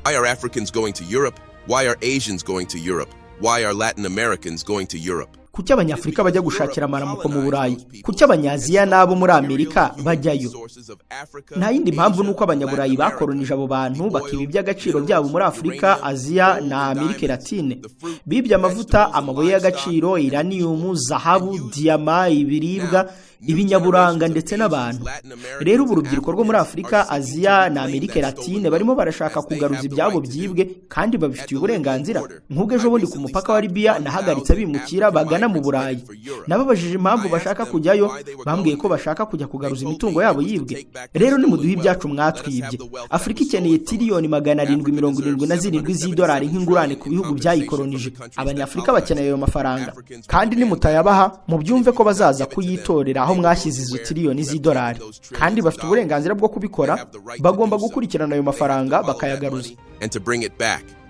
Why are Africans going to Europe? Why are Asians going to Europe? Why are Latin Americans going to Europe? Kuki Abanyafurika bajya gushakira amaramuko mu Burayi? Kuki Abanyaziya n'abo muri Amerika bajyayo? Nta yindi mpamvu, ni uko Abanyaburayi bakoronije abo bantu, bakiba iby'agaciro byabo muri Afurika, Aziya na Amerika Latine. Bibye amavuta, amabuye y'agaciro, iraniyumu, zahabu, diyama, ibiribwa, ibinyaburanga ndetse n'abantu. Rero ubu urubyiruko rwo muri Afurika, Aziya na Amerika Latine barimo barashaka kugaruza ibyabo byibwe, kandi babifitiye uburenganzira. Nk'ubwo ejo bundi ku mupaka wa Libiya nahagaritse abimukira bagana mu Burayi. Nababajije impamvu bashaka kujyayo, bambwiye ko bashaka kujya kugaruza imitungo yabo yibwe. Rero nimuduhe ibyacu mwatwibye. Afurika ikeneye tiriyoni 777 z'idolari nk'ingurane ku bihugu byayikoronije. Abanyafurika bakeneye ayo mafaranga, kandi nimutayabaha, mubyumve ko bazaza kuyitorera aho mwashyize izo tiriyoni z'idolari, kandi bafite uburenganzira bwo kubikora. Bagomba gukurikirana ayo mafaranga bakayagaruza. And to bring it back.